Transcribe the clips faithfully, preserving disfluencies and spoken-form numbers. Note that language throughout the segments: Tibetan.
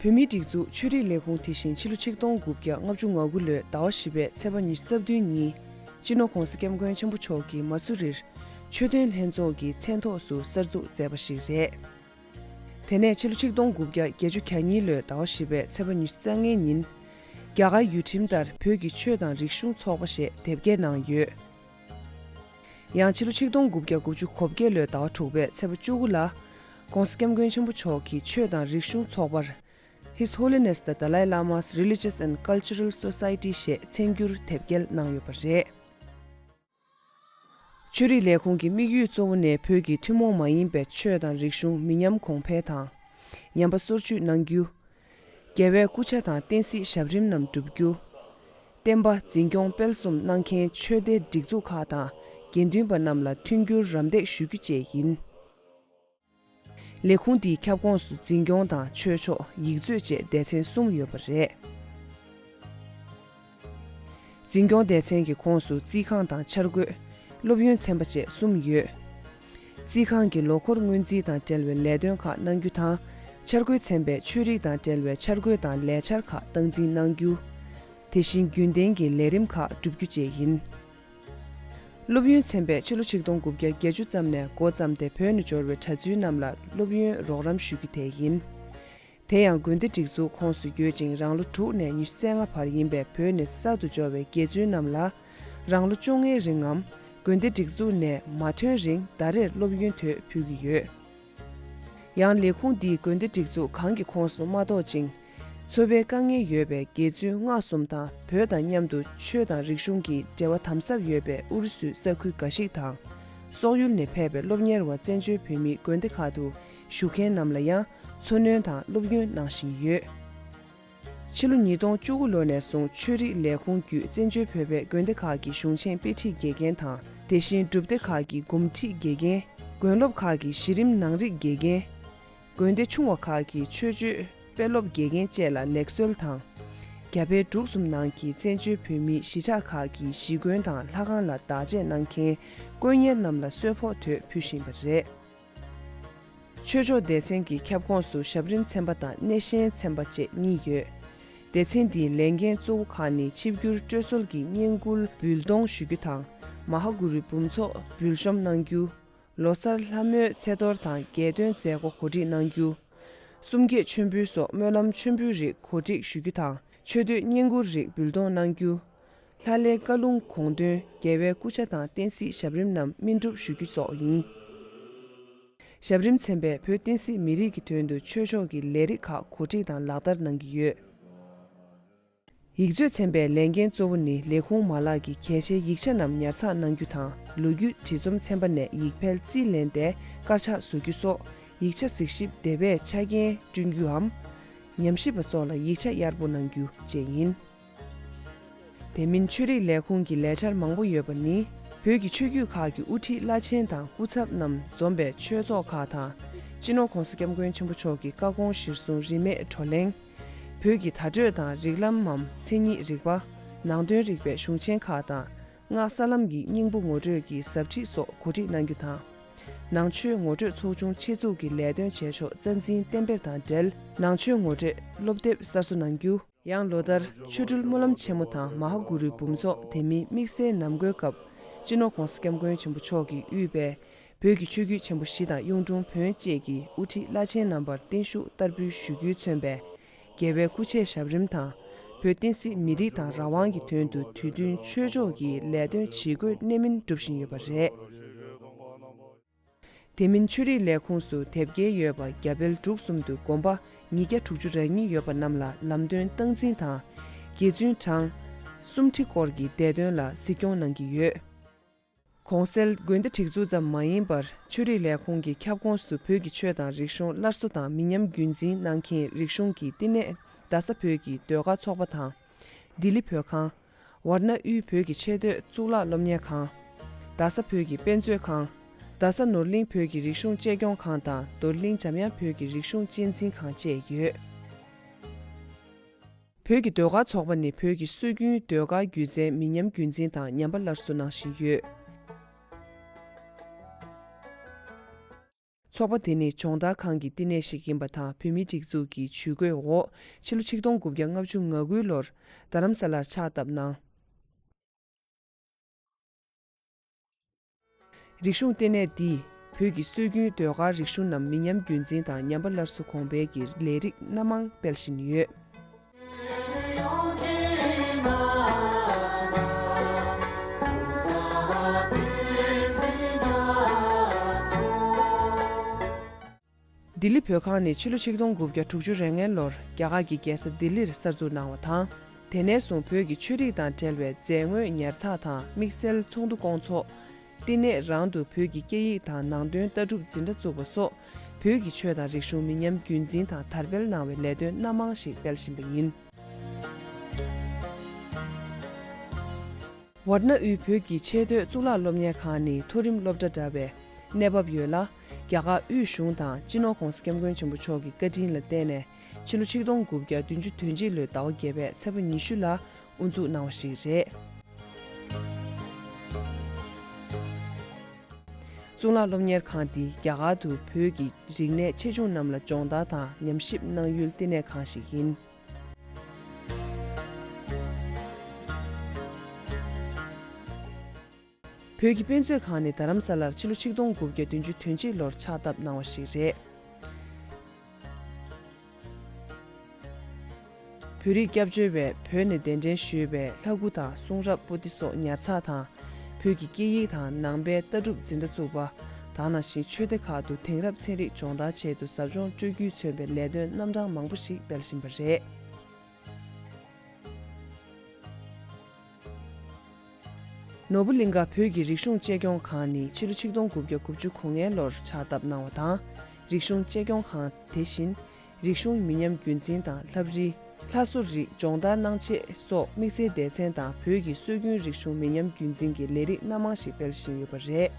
བོད་མིའི་སྒྲིག་འཛུགས་ཆོས་རིག་ལས་ཁུངས་དེ་བཞིན་ཕྱི་ལོ་ཆིག་སྟོང་དགུ་བརྒྱ་ལྔ་བཅུ་ང་དགུ་ལོའི་ཟླ་བ་བཞི་པའི་ཚེས་པ་ཉི་ཤུ་རྩ་བདུན་ཉིན། སྤྱི་ནོར་༧གོང་ས་༧སྐྱབས་མགོན་ཆེན་པོ་མཆོག་གིས་མ་སུ་རིར་ཆོས་དོན་ལྷན་ཚོགས་ཀྱི་མཚན་ཐོག་སུ་གསར་འཛུགས་མཛད་པ་ཞིག་རེད། དེ་ནས་ཕྱི་ལོ་ཆིག་སྟོང་དགུ་བརྒྱ་བརྒྱད་ཅུ་གྱ་གཉིས་ལོའི་ཟླ་བ་བཞི་པའི་ཚེས་པ་ཉི་ཤུ་རྩ་ལྔའི་ཉིན། རྒྱ་གར་ཡུལ་ཁྲིམས་ལྟར་བོད་ཀྱི་ཆོས་དང་རིག་གཞུང་ཚོགས་པ་ཞེས་དེབ་སྐྱེལ་གནང་ཡོད། ཡང་ཕྱི་ལོ་ཆིག་སྟོང་དགུ་བརྒྱ་དགུ་བཅུ་གོ་བརྒྱད་ལོའི་ཟླ་བ་དྲུག་པའི་ཚེས་པ་བཅུ་དགུ་ལ། ༸གོང་ས་༸སྐྱབས་མགོན་ཆེན་པོ་མཆོག་གིས་ཆོས་དང་རིག་གཞུང་ཚོགས་པར། His Holiness the Dalai Lama's Religious and Cultural Society ཞེས་མཚན་བསྒྱུར་དེབ་སྐྱེལ་གནང་ཡོད་པ་རེད། ཆོས་རིག་ལས་ཁུངས་ཀྱི་དམིགས་ཡུལ་གཙོ་བོ་ནི་བོད་ཀྱི་ཐུན་མོང་མ་ཡིན་པའི་ཆོས་དང་རིག་གཞུང་མི་ཉམས་གོང་འཕེལ་དང་། ཉམས་པ་སོར་ཆུད་གནང་རྒྱུ། རྒྱལ་བའི་སྐུ་ཕྱྭ་དང་བསྟན་སྲིད་ཞབས་རིམ་རྣམས་བསྒྲུབ་རྒྱུ། བསྟན་པ་འཛིན་སྐྱོང་སྤེལ་གསུམ་གནང་མཁན་ཆོས་སྡེ་སྒྲིག་འཛུགས་ཁག་དང་དགེ་འདུན་པ་རྣམས་ལ་མཐུན་འགྱུར་རམ་འདེགས་ཞུ་རྒྱུ་བཅས་ཡིན། ལས་ཁུངས་འདིའི་ཁྱབ་ཁོངས་སུ་འཛིན་སྐྱོང་དང་ཆོས་ཕྱོགས་ཡིག་མཛོད་བཅས་སྡེ་ཚན་གསུམ་ཡོད་པ་རེད། འཛིན་སྐྱོང་སྡེ་ཚན་གྱི་ཁོངས་སུ་རྩིས་ཁང་དང་འཆར་འགོད། སློབ་ཡོན་ཚན་པ་བཅས་གསུམ་ཡོད། རྩིས་ཁང་གི་ལོ་འཁོར་སྔོན་རྩིས་དང་འབྲེལ་བའི་ལས་དོན་ཁག་གནང་རྒྱུ་དང་། འཆར་འགོད་ཚན་པས་ཆོས་རིག་དང་འབྲེལ་བའི་འཆར་འགོད་དང་ལས་འཆར་ཁག་སྟངས་འཛིན་གནང་རྒྱུ། དེ་བཞིན་རྒྱུན་ལྡན་གྱི་ལས་རིམ་ཁག་བསྒྲུབ་རྒྱུ་བཅས་ཡིན། སློབ་ཡོན་ཚན་པས་ཕྱི་ལོ་ཆིག་སྟོང་དགུ་བརྒྱ་བརྒྱད་ཅུ་ཙམ་ནས་འགོ་བརྩམས་ཏེ་བོད་ནས་འབྱོར་བའི་གྲྭ་བཙུན་རྣམས་ལ་སློབ་ཡོན་རོགས་རམ་ཞུ་རྒྱུ་དེ་ཡིན། དེ་ཡང་དགོན་སྡེ་སྒྲིག་འཛུགས་ཁོངས་སུ་ཡོད་ཅིང་རང་ལོ་དྲུག་ནས་ཉི་ཤུ་རྩ་ལྔ་བར་ཡིན་པའི་བོད་ནས་གསར་དུ་འབྱོར་བའི་དགེ་བཙུན་རྣམས་ལ་རང་ལོ་བཅོ་ལྔའི་རིང་ངམ་དགོན་སྡེ་སྒྲིག་འཛུགས་ནས་མ་ཐོན་རིང་ཟླ་རེར་སློབ་ཡོན་དོད་ཕུལ་གྱི་ཡོད། ཡང་ལས་ཁུངས་འདིས་དགོན་སྡེ་སྒྲིག་འཛུགས་གང་གི་ཁོངས་སུ་མ་གཏོགས་ཅིང་། འཚོ་བའི་དཀའ་ངལ་ཡོད་པའི་དགེ་བཙུན་སྔགས་གསུམ་དང་བོད་དང་མཉམ་དུ་ཆོས་དང་རིག་གཞུང་གི་འབྲེལ་བ་དམ་ཟབ་ཡོད་པའི་ཨུ་རུ་སུའི་ས་ཁུལ་འགའ་ཞིག་དང་། སོག་ཡུལ་ནས་ཕེབས་པའི་སློབ་གཉེར་བ་བཙན་བྱོལ་བོད་མིའི་དགོན་སྡེ་ཁག་ཏུ་བཞུགས་མཁན་རྣམས་ལ་ཡང་འཚོ་སྣོན་དང་སློབ་ཡོན་གནང་བཞིན་ཡོད། ཕྱི་ལོ་ཉིས་སྟོང་བཅུ་དགུ་ལོ་ནས་བཟུང་ཆོས་རིག་ལས་ཁུངས་བརྒྱུད་བཙན་བྱོལ་བོད་པའི་དགོན་སྡེ་ཁག་གི་གཞུང་ཆེན་དཔེ་ཁྲིད་དགེ་རྒན་དང་། དེ་བཞིན་སྒྲུབ་སྡེ་ཁག་གི་འགོ་ཁྲིད་དགེ་རྒན། དགོན་སློབ་ཁག་གི་གཞི་རིམ་ནང་རིག་དགེ་རྒན། དགོན་སྡེ་ཆུང་བ་ཁག་གི་ཆོས་སྤྱོད་དཔེ་སློབ་དགེ་རྒན་བཅས་ལ་ལེགས་གསོལ་དང་། རྒྱ་བལ་འབྲུག་གསུམ་ནང་གི་བཙན་བྱོལ་བོད་མིའི་གཞིས་ཆགས་ཁག་གི་གཞིས་དགོན་དང་ལྷ་ཁང་ལ་བདག་གཅེས་གནང་མཁན་དཀོན་གཉེར་རྣམས་ལ་གསོལ་ཕོགས་དོད་ཕུལ་བཞིན་པ་རེད། ཆོས་ཕྱོགས་སྡེ་ཚན་གྱི་ཁྱབ་ཁོངས་སུ་ཞབས་རིམ་ཚན་པ་དང་གནས་གཞན་ཚན་པ་བཅས་གཉིས་ཡོད། སྡེ་ཚན་འདིའི་ལས་འགན་གཙོ་བོ་ཁག་ནི་ཆིབས་བསྒྱུར་སྤྲོད་གསོལ་གྱི་བསྙེན་བཀུར་འབུལ་གཏོང་ཞུ་རྒྱུ་དང་། མ་ཧཱ་གུ་རུའི་འབུམ་ཚོགས་འབུལ་གཤོམ་གནང་རྒྱུ། ལོ་གསར་ལྷ་མོའི་ཚེས་གཏོར་དང་རྒྱལ་སྟོན་མཛད་སྒོ་གོ་སྒྲིག་གནང་རྒྱུ། གསུམ་བརྒྱད་མཆོད་འབུལ་སོགས་སྨོན་ལམ་མཆོད་འབུལ་རིགས་གོ་སྒྲིག་ཞུ་རྒྱུ་དང་། མཆོད་བསྟོད་བསྙེན་བཀུར་རིགས་འབུལ་གཏོང་གནང་རྒྱུ། ལྷ་ལས་བཀའ་ལུང་དགོངས་དོན་རྒྱལ་བའི་སྐུ་ཕྱྭ་དང་བསྟན་སྲིད་ཞབས་རིམ་རྣམས་སྨིན་སྒྲུབ་ཞུ་རྒྱུ་སོགས་ཡིན། ཞབས་རིམ་ཚན་པས་བོད་བསྟན་སྲིད་མི་རིགས་ཀྱི་དོན་དུ་ཆོས་ཕྱོགས་ཀྱི་ལས་རིགས་ཁག་གོ་སྒྲིག་དང་ལག་བསྟར་གནང་གི་ཡོད། ཡིག་མཛོད་ཚན་པའི་ལས་འགན་གཙོ་བོ་ནི་ལས་ཁུངས་མ་ལག་གི་གལ་ཆེའི་ཡིག་ཆ་རྣམས་ཉར་ཚགས་གནང་རྒྱུ་དང་། ལོ་རྒྱུས་བྲིས་རྩོམ་ཚན་པ་ནས་ཡིག་ཕལ་རྩིས་ལེན་ཏེ་དཀར་ཆག་བཟོ་རྒྱུ་སོགས། ཡིག་ཆ་གཟིགས་ཞིབ་དེབ་པའི་ཆ་རྐྱེན་བསྐྲུན་རྒྱུའམ། ཉམས་ཞིབ་པ་སོགས་ལ་ཡིག་ཆ་གཡར་པོ་གནང་རྒྱུ་བཅས་ཡིན། དེ་མིན་ཆོས་རིག་ལས་ཁུངས་ཀྱི་ལས་འཆར་མང་པོ་ཡོད་པ་ནི། བོད་ཀྱི་ཆོས་བརྒྱུད་ཁག་གི་དབུ་ཁྲིད་བླ་ཆེན་དང་སྐུ་ཚབ་རྣམས་འཛོམས་པའི་ཆོས་ཚོགས་ཁག་དང་། སྤྱི་ནོར་༧གོང་ས་༧སྐྱབས་མགོན་ཆེན་པོ་མཆོག་གི་བཀའ་དགོངས་གཞིར་བཟུང་རིན་མེད་བགྲོ་གླེང་། བོད་ཀྱི་བརྡ་སྤྲོད་དང་རིགས་ལམ་མམ་མཚན་ཉིད་རིག་པ། ནང་དོན་རིག་པའི་གཞུང་ཆེན་ཁག་དང་། སྔགས་ས་ལམ་གྱི་སྙིང་པོ་ངོ་སྤྲོད་ཀྱི་ཟབ་ཁྲིད་སོགས་གོ་སྒྲིག་གནང་རྒྱུ་དང་། ནང་ཆོས་ངོ་སྤྲོད་ཚོགས་ཆུང་ཆེད་འཛུགས་ཀྱི་ལས་དོན་བྱེད་ཕྱོགས་རྩ་འཛིན་གཏན་འབེབས་དང་འབྲེལ། ནང་ཆོས་ངོ་སྤྲོད་སློབ་དེབ་གསར་བཟོ་གནང་རྒྱུ། ཡང་ལོ་ལྟར་ཆོ་འཕྲུལ་སྨོན་ལམ་ཆེན་མོ་དང་མ་ཧཱ་གུ་རུའི་འབུམ་ཚོགས་དེ་མིན་དམིགས་བསལ་ནམ་མགོའི་སྐབས། སྤྱི་ནོར་༧གོང་ས་༧སྐྱབས་མགོན་ཆེན་པོ་མཆོག་གིས་དབུས་པའི་བོད་ཀྱི་ཆོས་བརྒྱུད་ཆེན་པོ་བཞི་དང་གཡུང་དྲུང་བོན་བཅས་ཀྱི་དབུ་ཁྲིད་བླ་ཆེན་རྣམ་པར་བརྟན་བཞུགས་བསྟར་འབུལ་ཞུ་རྒྱུས་མཚོན་པའི་རྒྱལ་བའི་སྐུ་ཕྱྭའི་ཞབས་རིམ་དང་། བོད་བསྟན་སྲིད་མི་རིགས་དང་རང་དབང་གི་དོན་དུ་དུས་མཐུན་ཆོས་ཕྱོགས་ཀྱི་ལས་དོན་ཇི་དགོས་གནད་སྨིན་སྒྲུབ་བཞིན་ཡོད་པ་རེད། དེ་མིན་ཆོས་རིག་ལས་ཁུངས་སུ་དེབ་སྐྱེལ་ཡོད་པ་རྒྱ་བལ་འབྲུག་གསུམ་དུ་དགོན་པ་ཉིས་བརྒྱ་དྲུག་ཅུ་རེ་གཉིས་ཡོད་པ་རྣམས་ལ་ལམ་སྟོན་སྟངས་འཛིན་དང་། དགེ་བཙུན་གྲངས་སུམ་ཁྲི་སྐོར་གྱི་བདེ་དོན་ལ་གཟིགས་སྐྱོང་གནང་གི་ཡོད། གོང་གསལ་དགོན་སྡེ་སྒྲིག་འཛུགས་ཙམ་མ་ཡིན་པར་ཆོས་རིག་ལས་ཁུངས་ཀྱི་ཁྱབ་ཁོངས་སུ་བོད་ཀྱི་ཆོས་དང་རིག་གཞུང་སླར་གསོ་དང་མི་ཉམས་རྒྱུན་འཛིན་གནང་མཁན་རིག་གཞུང་གི་བསྟི་གནས་རྡ་ས་བོད་ཀྱི་ཟློས་གར་ཚོགས་པ་དང་། ལྡི་ལི་བོད་ཁང་། ཝར་ན་དབུས་བོད་ཀྱི་ཆེས་མཐོའི་གཙུག་ལག་སློབ་གཉེར་ཁང་། རྡ་ས་བོད་ཀྱི་དཔེ་མཛོད་ཁང་། རྡ་ས་ནོར་གླིང་བོད་ཀྱི་རིག་གཞུང་གཅེས་སྐྱོང་ཁང་དང་ནོར་གླིང་འཇམ་དབྱངས་བོད་ཀྱི་རིག་གཞུང་གཅེས་འཛིན་ཁང་བཅས་ཡོད། བོད་ཀྱི་ཟློས་གར་ཚོགས་པ་ནི་བོད་ཀྱི་སྲོལ་རྒྱུན་ཟློས་གར་སྒྱུ་རྩལ་མི་ཉམས་རྒྱུན་འཛིན་དང་ཉམས་པ་སླར་གསོ་གནང་བཞིན་ཡོད། ཚོགས་པ་དེ་ནི་སྦྱོང་བརྡར་ཁང་གི་བསྟི་གནས་ཤིག་ཡིན་པ་དང་། བོད་མིའི་སྒྲིག་འཛུགས་ཀྱི་ཇུས་འགོད་འོག་ཕྱི་ལོ་ཆིག་སྟོང་དགུ་བརྒྱ་ལྔ་བཅུ་ང་དགུའི་ལོར་རྡ་རམ་ས་ལར་ཕྱག་བཏབ་གནང་། རིག་གཞུང་ལྟེ་གནས་འདིས་བོད་ཀྱི་སྲོལ་རྒྱུན་ཟློས་གར་རིག་གཞུང་རྣམས་མི་ཉམས་རྒྱུན་འཛིན་དང་ཉམས་པ་སླར་གསོ་གོང་འཕེལ་གྱི་ལས་རིགས་སྣ་མང་སྤེལ་བཞིན་ཡོད། ལྡི་ལི་བོད་ཁང་ནི་ཕྱི་ལོ་ཆིག་སྟོང་དགུ་བརྒྱ་དྲུག་ཅུ་རེ་ལྔའི་ལོར་རྒྱ་གར་གྱི་རྒྱལ་ས་ལྡི་ལིར་གསར་འཛུགས་གནང་བ་དང་། དེ་ནས་བཟུང་བོད་ཀྱི་ཆོས་རིག་དང་འབྲེལ་བའི་རྫས་དངོས་ཉར་ཚགས་དང་དམིགས་བསལ་ཚོགས་འདུ་སྐོང་ཚོགས། བསྟི་གནས་རང་དུ་བོད་ཀྱི་སྐད་ཡིག་དང་ནང་དོན་ལྟ་གྲུབ་འཛིན་གྲྭ་བཙུགས་པ་སོགས། བོད་ཀྱི་ཆོས་དང་རིག་གཞུང་མི་ཉམས་རྒྱུན་འཛིན་དང་དར་སྤེལ་གནང་བའི་ལས་དོན་སྣ་མང་ཞིག་སྤེལ་བཞིན་པ་ཡིན། ཝར་ན་དབུས་བོད་ཀྱི་ཆེས་མཐོའི་གཙུག་ལག་སློབ་གཉེར་ཁང་ནི་མཐོ་རིམ་སློབ་གྲྭ་འདྲ་བའི་གནས་བབ་ཡོད་ལ། རྒྱ་གར་དབུས་གཞུང་དང་སྤྱི་ནོར་༧གོང་ས་༧སྐྱབས་མགོན་ཆེན་པོ་མཆོག་གི་བཀའ་དྲིན་ལ་བརྟེན་ནས། ཕྱི་ལོ་ཆིག་སྟོང་དགུ་བརྒྱ་བདུན་ཅུ་དོན་གཅིག་ལོའི་ཟླ་བ་བརྒྱད་པའི་ཚེས་པ་ཉི་ཤུ་ལ་དབུ་འཛུགས་གནང་བ་ཞིག་རེད། གཙུག་ལག་སློབ་གཉེར་ཁང་འདི་རྒྱ་གར་དུ་བོད་ཀྱི་རིག་གནས་ཆེ་ཆུང་རྣམས་ལ་སྦྱོང་བརྡར་དང་ཉམས་ཞིབ་གནང་ཡུལ་བསྟི་གནས་ཁང་ཞིག་ཡིན། བོད་ཀྱི་དཔེ་མཛོད་ཁང་ནི་རྡ་རམ་ས་ལར་ཕྱི་ལོ་ཆིག་སྟོང་དགུ་བརྒྱ་བདུན་ཅུ་དོན་གཅིག་ལོར་ཕྱག་བཏབ་གནང་བ་ཞིག་རེད། བོད་རིགས་སྐྱབས་བཅོལ་བས་བོད་ནས་གདན་འདྲེན་ཞུས་པའི་ལྷ་སྐུ་དང་གསུང་རབ་པོ་ཏི་སོགས་ཉར་ཚགས་དང་། བོད་ཀྱི་སྐད་ཡིག་དང་ནང་པའི་ལྟ་གྲུབ་འཛིན་གྲྭ་བཙུགས་པ། དེ་ནང་བཞིན་ཆོས་སྡེ་ཁག་ཏུ་དེང་རབས་ཚན་རིག་སྦྱོང་བརྡར་ཆེད་དུ་ཟབ་སྦྱོང་སྤྲོད་རྒྱུས་མཚོན་པའི་ལས་དོན་རྣམ་གྲངས་མང་པོ་ཞིག་སྤེལ་བཞིན་པ་རེད། ནོར་བུ་གླིང་ཁ་བོད་ཀྱི་རིག་གཞུང་གཅེས་སྐྱོང་ཁང་ནི་ཕྱི་ལོ་ཆིག་སྟོང་དགུ་བརྒྱ་དགུ་བཅུ་གོ་ལྔའི་ལོར་ཕྱག་བཏབ་གནང་བ་དང་། རིག་གཞུང་གཅེས་སྐྱོང་ཁང་དེ་བཞིན། རིག་གཞུང་མི་ཉམས་རྒྱུན་འཛིན་དང་ལྷ་བྲིས། ལྷ་བཟོ་རིགས་སྦྱོང་བརྡར་གནང་ཆེད་སོགས་དམིགས་བསལ་སྡེ་ཚན་དང་བོད་ཀྱི་སྲོལ་རྒྱུན་རིག་གཞུང་མི་ཉམས་རྒྱུན་འཛིན་གྱི་ལས་རིགས་སྣ་མང་ཞིག་སྤེལ་བཞིན་ཡོད་པ་རེད།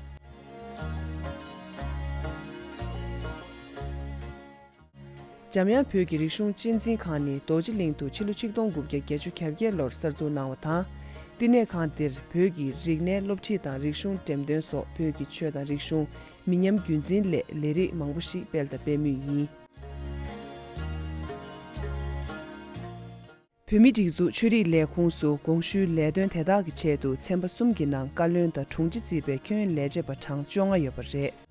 འཇམ་དབྱངས་བོད་ཀྱི་རིག་གཞུང་གཅེས་འཛིན་ཁང་ནི་རྡོ་རྗེ་གླིང་དུ་ཕྱི་ལོ་ཆིག་སྟོང་དགུ་བརྒྱ་བརྒྱད་ཅུ་གྱ་བརྒྱད་ལོར་གསར་འཛུགས་གནང་བ་དང་། བསྟི་གནས་ཁང་འདིར་བོད་ཀྱི་རིག་གནས་སློབ་ཁྲིད་དང་རིག་གཞུང་འགྲེམས་སྟོན་སོགས་བོད་ཀྱི་ཆོས་དང་རིག་གཞུང་མི་ཉམས་རྒྱུན་འཛིན་སླད་ལས་རིགས་མང་པོ་ཞིག་སྤེལ་དང་སྤེལ་མུས་ཡིན། བོད་མིའི་སྒྲིག་འཛུགས་ཆོས་རིག་ལས་ཁུངས་སུ་དགོངས་ཞུའི་ལས་དོན་དེ་དག་གི་ཆེད་དུ་ཚན་པ་གསུམ་གྱི་ནང་བཀའ་བློན་དང་དྲུང་ཆེ་བརྩིས་པའི་ཁྱོན་ལས་བྱེད་པ་གྲངས་བཅོ་ལྔ་ཡོད་པ་རེད།